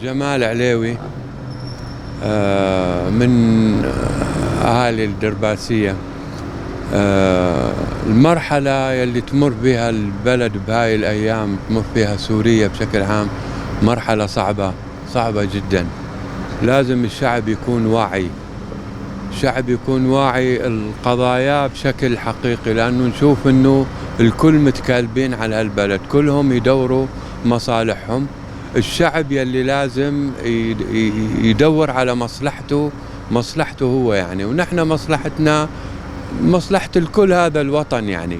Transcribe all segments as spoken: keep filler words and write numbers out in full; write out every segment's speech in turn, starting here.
جمال عليوي، آه، من أهالي الدرباسية. آه، المرحلة يلي تمر بها البلد بهاي الأيام، تمر فيها سوريا بشكل عام، مرحلة صعبة، صعبة جدًا. لازم الشعب يكون واعي، الشعب يكون واعي القضايا بشكل حقيقي، لأنه نشوف إنه الكل متكالبين على هالبلد، كلهم يدوروا مصالحهم. الشعب يلي لازم ي-، ي-، يدور على مصلحته، مصلحته هو يعني، ونحن مصلحتنا مصلحة الكل، هذا الوطن يعني،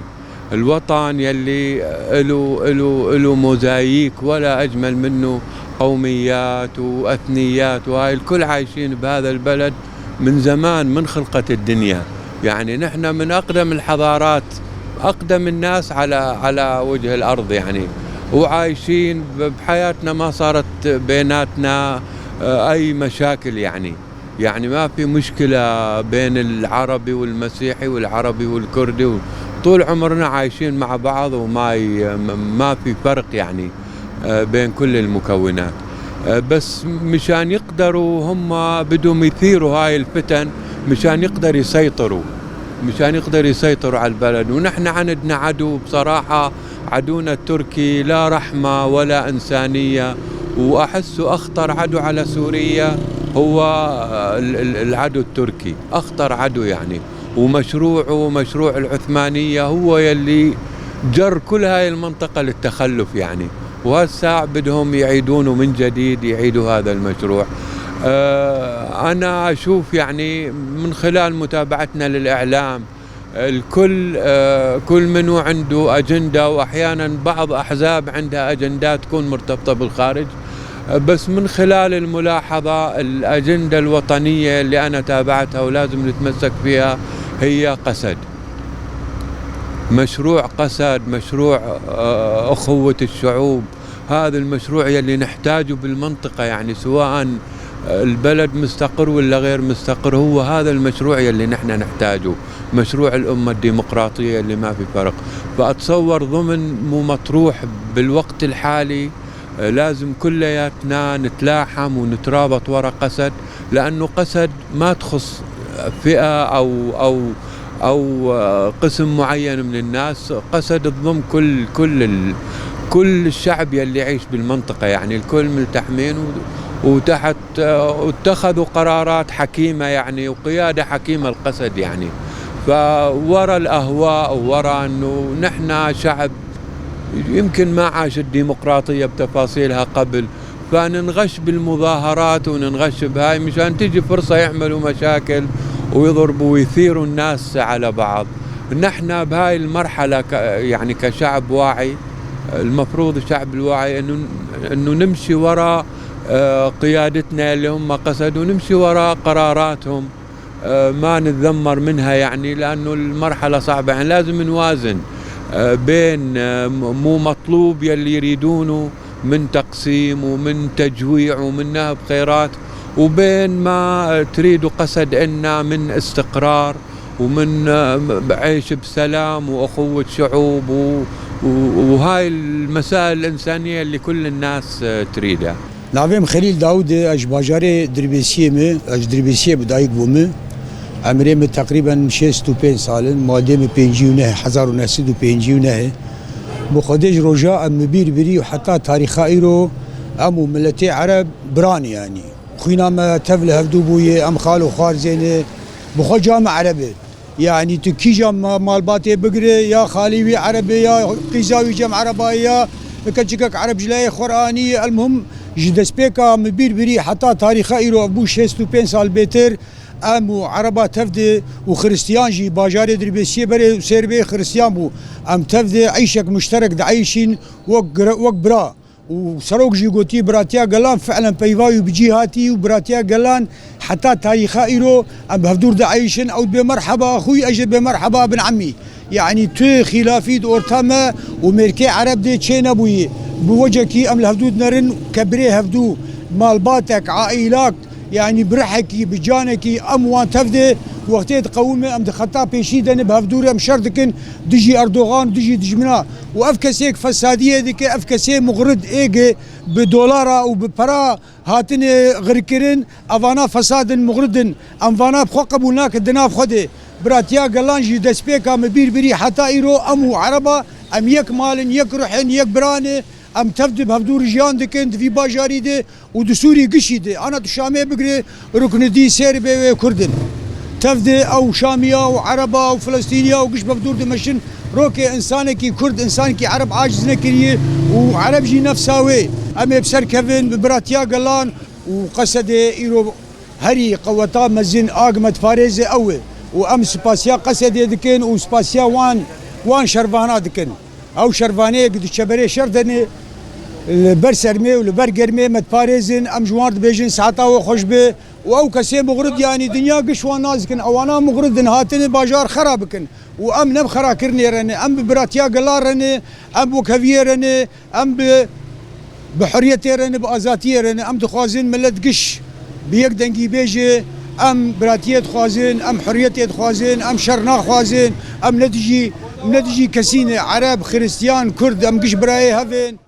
الوطن يلي إلو، إلو، إلو موزاييك ولا أجمل منه، قوميات وأثنيات، وهاي الكل عايشين بهذا البلد من زمان، من خلقة الدنيا. يعني نحن من أقدم الحضارات، أقدم الناس على، على وجه الأرض يعني، وعايشين ب-، بحياتنا ما صارت بيناتنا، آه، أي مشاكل يعني. يعني ما في مشكلة بين العربي والمسيحي والعربي والكردي و-، طول عمرنا عايشين مع بعض وما ي-، م-، ما في فرق يعني، آه، بين كل المكونات. آه، بس مشان يقدروا هم بدهم يثيروا هاي الفتن، مشان يقدر يسيطروا، مشان يقدر يسيطروا على البلد. ونحن عندنا عدو بصراحة، عدونا التركي لا رحمة ولا إنسانية، وأحس أخطر عدو على سوريا هو، آه، ال-، ال-، العدو التركي، أخطر عدو يعني. ومشروعه، مشروع العثمانية، هو يلي جر كل هاي المنطقة للتخلف يعني، وهسا بدهم يعيدونه من جديد، يعيدوا هذا المشروع. آه، أنا أشوف يعني من خلال متابعتنا للإعلام، الكل، آه، كل منو عنده أجندة، وأحيانًا بعض أحزاب عندها أجندات تكون مرتبطة بالخارج. آه، بس من خلال الملاحظة، الأجندة الوطنية اللي أنا تابعتها ولازم نتمسك فيها هي قسد. مشروع قسد، مشروع، آه، أخوة الشعوب. هذا المشروع يلي نحتاجه بالمنطقة، يعني، سواء البلد مستقر ولا غير مستقر، هو هذا المشروع يلي نحن نحتاجه، مشروع الأمة الديمقراطية اللي ما في فرق. فأتصور ضمن مو مطروح بالوقت الحالي، آه، لازم كلياتنا نتلاحم ونترابط ورا قسد، لأنه قسد ما تخص فئة أو، أو، أو، آه، قسم معين من الناس. قسد تضم كل، كل ال-، كل الشعب يلي يعيش بالمنطقة، يعني الكل ملتحمين و-، وتحت، آه، واتخذوا قرارات حكيمة يعني، وقيادة حكيمة القسد يعني. فورا الأهواء وورا إنه نحن شعب يمكن ما عاش الديمقراطية بتفاصيلها قبل، فننغش بالمظاهرات وننغش بهاي مشان تيجي فرصة يعملوا مشاكل ويضربوا ويثيروا الناس على بعض. نحن بهاي المرحلة ك-، يعني كشعب واعي، المفروض الشعب الواعي إنه، إنه نمشي ورا، آه، قيادتنا اللي هم قسد، ونمشي ورا قراراتهم. آه، ما نتذمر منها، يعني، لأنه المرحلة صعبة. يعني، لازم نوازن، آه، بين، آه، م-، مو مطلوب يلي يريدونه من تقسيم ومن تجويع ومن نهب خيرات، وبين ما تريد قسد إنا من استقرار ومن، آه، م-، عيش بسلام وأخوة شعوب و-، و-، وهاي المسائل الإنسانية اللي كل الناس، آه، تريدها. Navê min Xelîl Dawûd e, ez ji bajarê Dirbêsiyê me, ez ji Dirbêsiyê bi dayik bûme. Emrê min teqrîben şêst û pênc sal in, madê min pêncî û neh, hezar û neh sed û pêncî û neh e. Bi Xwedê ji roja em min bîr birî û heta tarîxa îro em û miletê Ereb bira ne yanî. Xwîna me tev li hevdû bûye, em xal û xwarzê ne, bi xwe ca me Ereb e. Yanî tu kîja ma-, malbatê bigire, ya xalî wî Ereb e, ya qîza wî cem Ereba ye, ya keçikek Ereb ji leyê xwe re anî ye. Elmuhim, ji destpêka min bîr birî heta tarîxa îro, ev bû şêst û pênc sal bêtir, em û Ereba tev de û Xiristiyan jî, bajarê Dirbêsiyê berê Sêrbê Xiristiyan bû. Em tev de eyşek muşterek dieyşîn wek gire-, wek bira. û serok jî gotî, biratiya gelan fi'len peyva wî bi cî hatî û biratiya gelan heta tarîxa îro em bi hevdûr dieyşin, ew dibê merheba axûy, ez jî dibê merheba bin emî. Yanî tu xîlafî di orta me û mêrkê Ereb dê çê nebûyî. Bi wecekî em li hevdû dinerin ke birê hevdû, malbatek, aîlak, yanî bi rihekî, bi canekî em wan tev de Wextê diqewime, em di xeta pêşî de ne, bi hevdû re em şer dikin dijî Erdogan, dijî dijmina. Û ev kesê fesadiyê dike, ev kesê muxrid êge bi dolara û bi para hatine xirkirin, evana fesadin, muxridin. Em vana bi xwe qebûl nakin di nav xwe de. Biratiya gelan jî destpêka min bîr birî heta îro em û Ereba, em yek malin, yek ruhin, yek birane. Em tev di hevdû re jiyan dikin di vî bajarî de û di Sûrî gişî de. Ana tu Şamê bigire, ruknidî sêr bê wê Kurd in. Tev de ew Şamiya û Ereba û Filistîniya û giş bi hevdû re dimeşin. Rokê insanekî Kurd, insanekî Ereb aciz nekiriye û Ereb jî nefsa wê. Em ê bi ser kevin, bi biratiya gelan û Qesedê îro herî qeweta mezin a me diparêze ew e. Û em spasiya Qesedê dikin û spasiya wan, wan şervana dikin. Ew şervaneyê ku di çeberê şer de ne, li ber sermê û li ber germê me diparêzin, em ji wan dibêjin saeta we xweş be. Û ew kesê muxrid, yanî dinya giş wan nas dikin, ewana muxrid in, hatine bajar xera bikin. Û em ne bi xerakirinê re ne, em bi biratiya gela re ne, em bi wekheviyê re ne, em bi, bi huriyetê re ne, bi azatiyê re ne. Em dixwazin milet giş bi yek dengî bêje, em biratiyê dixwazin, em huriyetê dixwazin, em şer naxwazin, em ne dijî, ne dijî kesî ne, Ereb, Xiristiyan, Kurd, em giş birayê hev in.